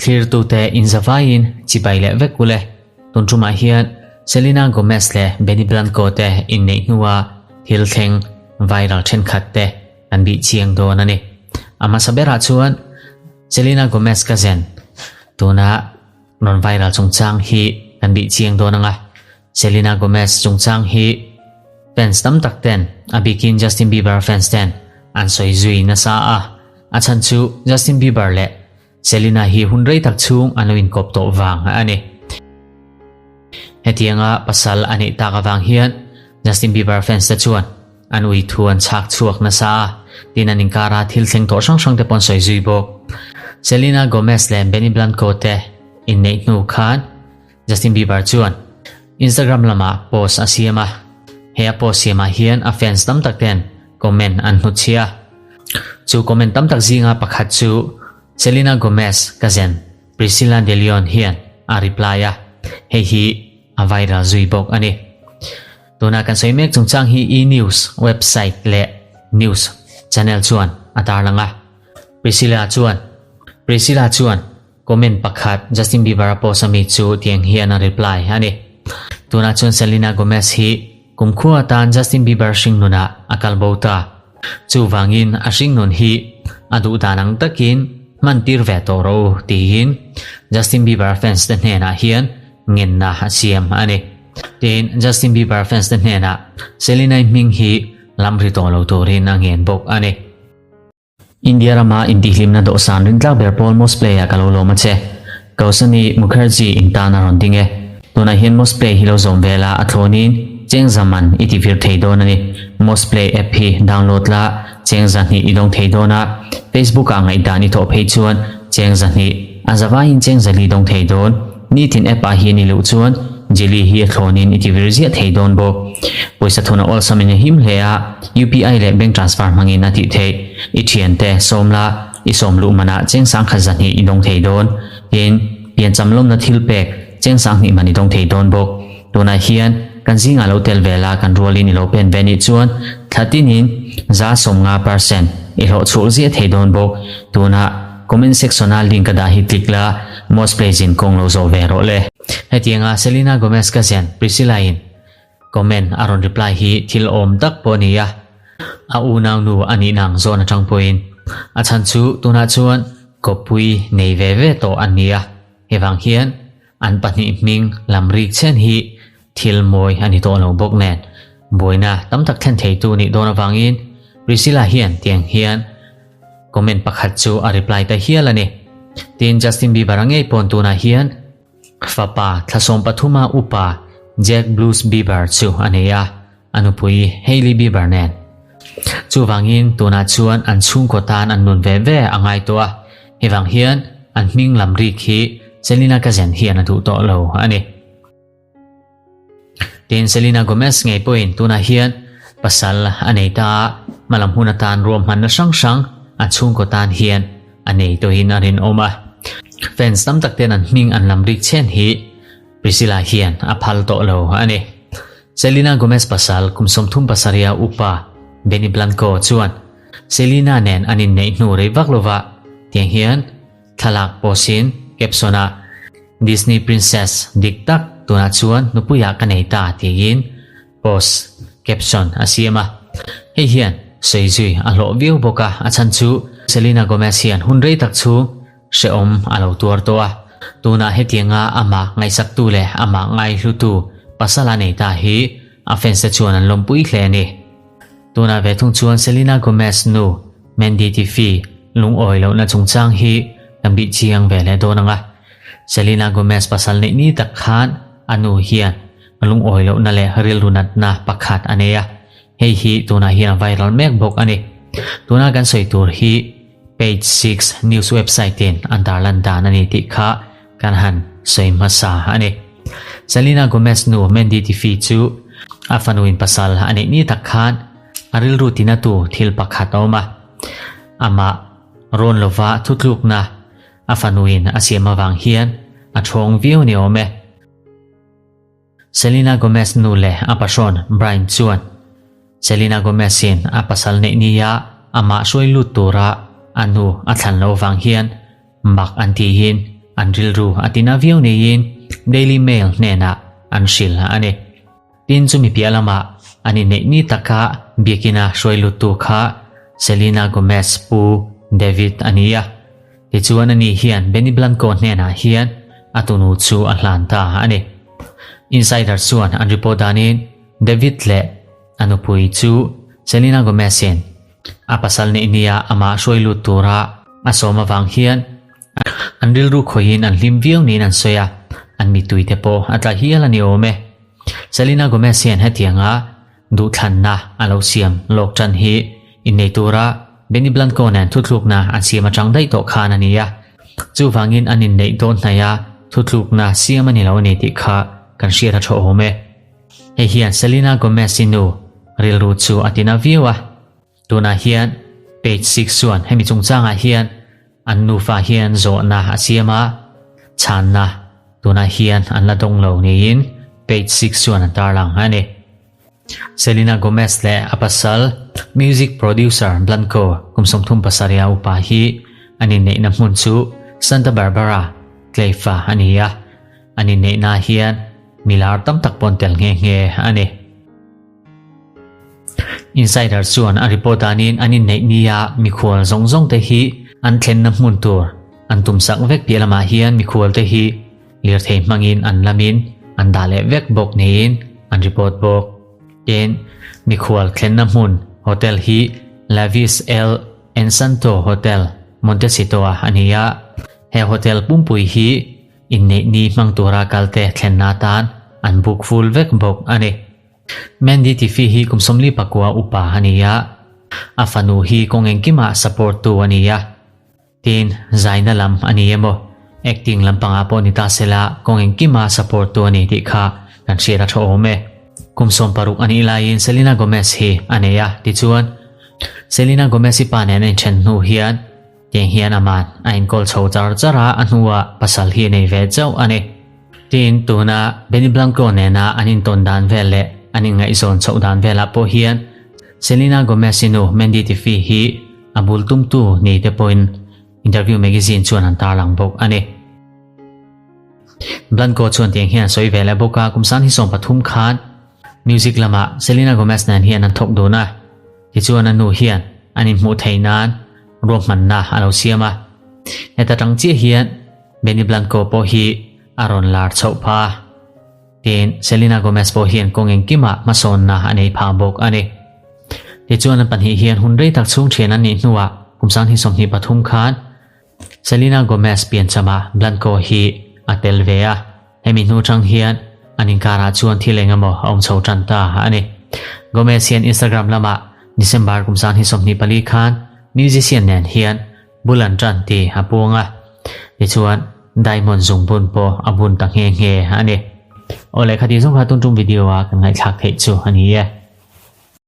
Thlirtute inzavaiin chibai leh vek ule. Tun tumah hian Selena Gomez leh Benny Blanco te inneih hnua thil thleng viral thenkhat te kan bih chiang dawn a ni. A hmasa berah chuan Selena Gomez cousin tuna rawn viral chungchang hi kan bih chiang dawn ang a. Selena Gomez chungchang hi fans tam tak ten, a bikin Justin Bieber fans ten an sawi zui nasa a. A chhan chu Justin Bieber leh Selena hi hun rei tak chhung an lo inkawp tawh vang a ni. Hetianga pasal a neih tak avang hian Justin Bieber fans te chuan an ui thu an chhak chhuak nasa a, tin an inkara thil thleng tawh hrang hrang te pawh an sawi zui bawk. Selena Gomez leh Benny Blanco te inneih hnu khan Justin Bieber chuan Instagram lamah post a siam a, he a post siamah hian a fans tam tak ten comment an hnutchhiah a. Chu comment tam tak zinga pakhat chu Selena Gomez cousin Priscilla De Leon hian a reply a, hei hi a viral zui bawk a ni. Tuna kan sawi mek chungchang hi E! News website leh news channel chuan a tarlang a. Priscilla chuan Priscilla chuan Comment pakhat Justin Bieber a post ami chu tiang hian a reply a ni. Tunah chuan Selena Gomez hi kumkhua atan Justin Bieber hringnunah a kal bo ta. Chuvangin a hringnun hi a duh dan ang takin hman tir ve tawh rawh u tiin Justin Bieber fans te hnenah hian ngenna a siam a ni. Tin, Justin Bieber fans te hnenah Selena-i hming hi lam ri tawh lo turin a ngen bawk a ni. India rama intihhlimna dawhsan rintlak ber pawl Mosplay ah ka lo lawm a che. Kausani Mukherjee in tan a rawn ding e. Tunah hian Mosplay hi lo zawm ve la a thlawnin cheng za man i ti vir thei dawn a ni. Mosplay app hi download la cheng zahnih i dawng thei dawn a, Facebook ah ngaihdan i thawh phei chuan cheng zahnih, a zavaiin cheng zali dawng thei dawn. Nitin app ah hian i luh chuan Jelly hi a thlawnin i ti vir ziah thei dawn bawk. Pawisa thun a awlsamin a him hle a, UPI leh bank transfer hmangin a tih theih. I thiante sawm la, i sawm luh manah cheng sangkhat zahnih i dawng thei dawn. Tin, piancham lawmna thil pek cheng sanghnih man i dawng thei dawn bawk. Tunah hian kan zingah lo tel ve la kan rualin i lo pen ve nih chuan thla tinin 75 percent i hlawh chhuak ziah thei dawn bawk. Tunah comment section-a link a dah hi click la, most play zin kawng lo zawh ve rawh le. Hetianga Selena Gomez ka zian Priscilla-in comment a rawn reply hi thil awm tak pawh a ni a, a unaunu a nih nang zawn atang pawhin a chhan chu tunah chuan kawppui nei ve ve tawh an ni a, hevang hian An pahnih hming lam rik chen hi thil mawi a ni tawh lo bawk nen, buaina tam tak thlen theitu nih dawn avangin Priscilla hian tiang hian comment pakhat chu a reply ta hial a ni. Tin, Justin Bieber a ngei pawn tunah hian fapa thla 13 a upa Jack Blues Bieber chu a nei a, a nupui Hailey Bieber nen. Chuvangin tunah chuan an chhungkaw tan an nun ve ve a ngai tawh a, hevang hian an hming lam rik hi Selena Kazen hian a duh tawh lo a ni. Tin, Selena Gomez ngei pawhin tunah hian pasal a nei ta a, hmalam hun atan ruahmanna hrang hrang an chhungkaw tan hian a nei tawhin a rinawm a. Fans tam tak ten an hming an lam rik chhen hi Priscilla hian a phal tawh lo a ni. Selena Gomez pasal kum 37 a upa Benny Blanco chuan Selena nen an inneih hnu rei vak lova tiang hian thlalak post-in caption-ah Disney Princess dik tak tunah chuan nupuiah ka nei ta tiin post caption a siam a. Hei hian sawi zui a hlawh viau bawk a, a chhan chu Selena Gomez hian hun rei tak chhung Hrehawm a lo tuar tawh a, tunah hetianga amah ngaihsaktu leh amah ngaihlutu pasal a nei ta hi a fans te chuan an lawmpui hle a ni. Tunah ve thung chuan Selena Gomez nu Mandy Tiffy lungawi lohna chungchang hi kan bih chiang ve leh dawn ang a. Selena Gomez pasal neih ni tak khan a nu hian lungawi lohna leh rilru natna pakhat a nei a, hei hi tunah hian a viral mek bawk a ni. Tuna kan sawi tur hi Page Six news website in an tarlan dan a ni tih kha kan han sawi hmasa a ni. Selena Gomez nu Mandy Tiffy chu a fanuin pasal a neih ni tak khan a rilru tinatu thil pakhat a awm a. Amah rawn lova thutlukna a fanuin a siam avang hian a thawng viau ni awm e. Selena Gomez nu leh a pahrawn Bryan chuan Selena Gomez-in a pasal neih nia amah hruai lut tura a nu a thlan loh vang hian mak an tihin an rilru a tina viau niin Daily Mail hnenah an hrilh a ni. Tin chumi piah lamah an inneih ni taka biakina hruai luttu kha Selena Gomez pu David a ni a. Tichuan ani hian Benny Blanco hnenah hian a tunu chu a hlan ta a ni. Insider chuan an report danin David leh a nupui chu Selena Gomez-in a pasal neih nia amah hruai lut tura a sawm avang hian an rilru khawihin an hlim viau niin an sawi a, an mittui te pawh a tla hial a ni awm e. Selena Gomez hian hetianga Duhthlanna a lo siam lawk tan hi innei tura Benny Blanco nen thuthlukna an siam atang daih tawh khan a ni a, chuvangin an inneih dawn hnaih a thuthlukna siam a ni lo a ni tih kha kan hriat a tha awm e. Hei hian Selena Gomez-i nu rilru chu a tina viau a. Tunah hian page 6 chuan hemi chungchangah hian an nufa hian zawhna a siam a, chhanna tunah hian an la dawng lo niin page 6 chuan an tarlang a ni. Selena Gomez leh a pasal music producer Blanco kum 37 a upa hi an inneihna hmun chu Santa Barbara, Tleifa a ni a, an inneihna hian milar tam tak pawn tel nghe nghe a ni. Insider chuan a report danin an inneih nia mikhual zawng zawng te hi an thlenna hmun tur an tumsak vek piah lamah hian mikhual te hi lirthei hmangin an lamin an dah leh vek bawk niin an report bawk. Tin, mikhual thlenna hmun hotel hi Lavis El Encanto Hotel, Montecito-ah a ni a, he hotel pumpui hi inneih ni hmang tura kalte thlenna atan an book full vek bawk a ni. Mandy Tiffy hi kum 44 upa a ni a, a fanu hi kawng engkimah support tu a ni a. Tin, zaina lam a ni emaw, acting lampangah pawh ni ta sela kawng engkima support tu a ni tih kha kan hriat a tha awm e. Kum 60 a nih laiin Selena Gomez hi a nei a, tichuan Selena Gomez-i pa nen a inthen hnu hian Tiang hian aman a inkawl chho char char a, a hnuah pasal hi a nei ve chauh a ni. Tin, tuna Benny Blanco nena an intawn dan vel leh an inngaihzawn chhoh dan velah pawh hian Selena Gomez-i nu Mandy Tiffey hi a bul tumtu ni te pawhin Interview magazine chuan an tarlang bawk a ni. Blanco chuan tiang hian a sawi ve leh bawk a, kum sang hi 13 khan music lamah Selena Gomez nen hian an thawk dun a. Tichuan a nu hian an inhmuh theih nan ruahmanna a lo siam a. Heta tang chiah hian Benny Blanco pawh hi a rawn lar chhoh pha a. Tin, Selena Gomez pawh hian kawng engkimah hmasawnna a nei phah bawk a ni. Tichuan an pahnih hian hun rei tak chhung thian an nih hnuah kum 2023 khan Selena Gomez pianchama Blanco hi a tel ve a, hemi hnu tang hian an inkarah chuan thil eng emaw a awm chho tan ta a ni. Gomez hian Instagram lamah December kum 2024 khan musician nen hian bul an tan tih a puang a, tichuan diamond zungbun pawh a bun ta nghe nghe a ni. Awle khati zawng kha tun tum video a kan ngaihthlak theih chu a ni e.